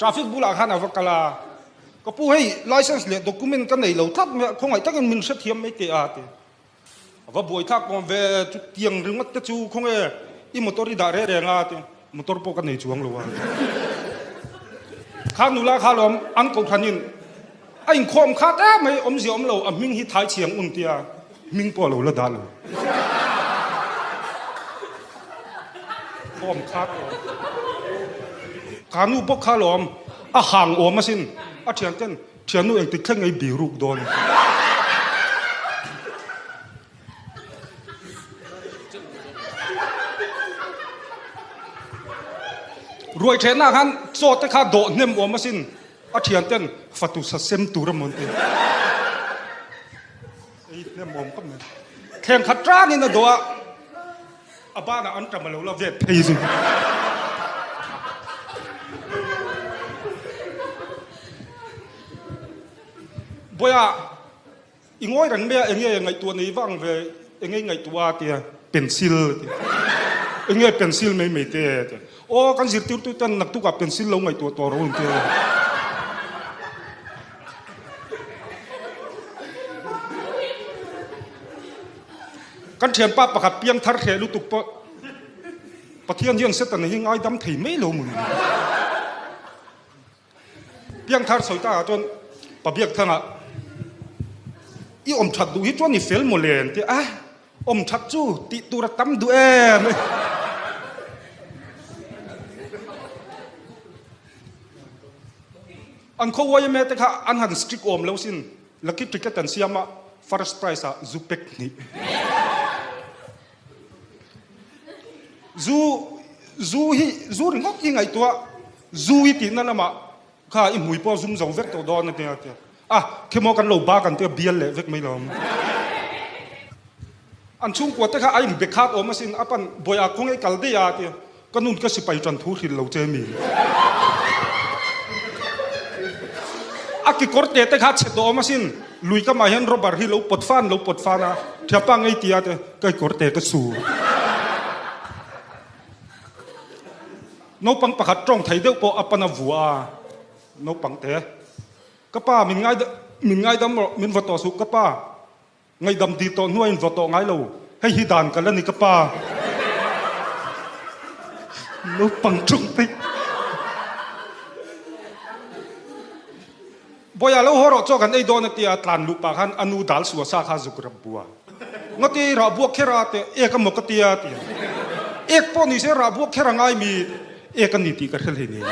Traffic bulah khan a va kal a, Ka pu hei licence leh document ka nei lo tlat mai a, khawngaih takin min hrethiam mai teh a ti. A va buaithlak awm ve, chutiang ringawt te chu khawnge i motor i dah reh reng a ti. Motor pawh ka nei chuang lo a. Kha nula kha lawm an kohhranin a inkhawm khat em mai, awmzia awm lo, a hming hi thai chhiang un tia hming pawh a lo la dah lo. Khawm khat awm. Kha nu bawk kha lawm a hang awm asin, a thian ten thiannu engtik thleng ei biruk dawn. Ruai thenah khan chaw te kha dawh hnem awm asin, a thian ten fatu sa sem tur a mawn te. Ei hnem awm khawp mai. Thleng khat tangin a dawh a, a banah an ṭam a lo la vet phei zui. Bawiah. I ngawi reng mai a, enge ngaihtuah nei vang ve, enge i ngaihtuah a tia, pencil a ti. Enge pencil mai mai te a ti. Aw kan zirtirtu ten naktukah pencil lo ngaihtuah tawh ro an ti a. Kan thianpa pakhat piang thar hreh lutuk pawh Pathian hian Satan hi ngaidam thei mai lo mun. Piangthar sawi takah chuan Pabiak thangah i awm that duh hi chuan i fel maw le an ti a, awm that chu tih tur a tam duh em. An khaw yma te kha an han strict awm lo sin, lucky ticket an siam a, first prize ah zu pek hnih. Zu zu hi zu ringawt hi ngaihtuah zu i tihna lamah kha i hmui pawh zum zo vek tawh dawn a tia tia a khemaw kan lo bak an tia bial leh vek mai lo ang an chhungkua te kha a in be khat awm asin a pan bawiah khawnge kal daih a tia ka nun ka sipai tan thu hrilh lo che mi a kekawr te te kha chhe tawh awm asin lui kamah hian rubber hi lo pawt fan lo pawt fan a thianpa ngei tia te ka kekawr te ka su. Naupang pakhat tawng thei deuh pawh a pan a vua a, naupang te, Ka pa, min ngai min ngaidam rawh, min va tawh suh, ka pa, ngaihdam dil tawh hnuaiin va tawh ngai lo, hei hi dan ka la ni ka pa. Naupang tawng thei. Bawiah lo haw rawh chaw kan ei dawn a tia tlan luh pah khan a nu dal suah sa kha zuk rap bua. Ngati rah buak kher a teh ek a maw ka tia tia. Ek pawh ni se rah buak kher a ngai mi ek a ni tih ka hre hlei nen.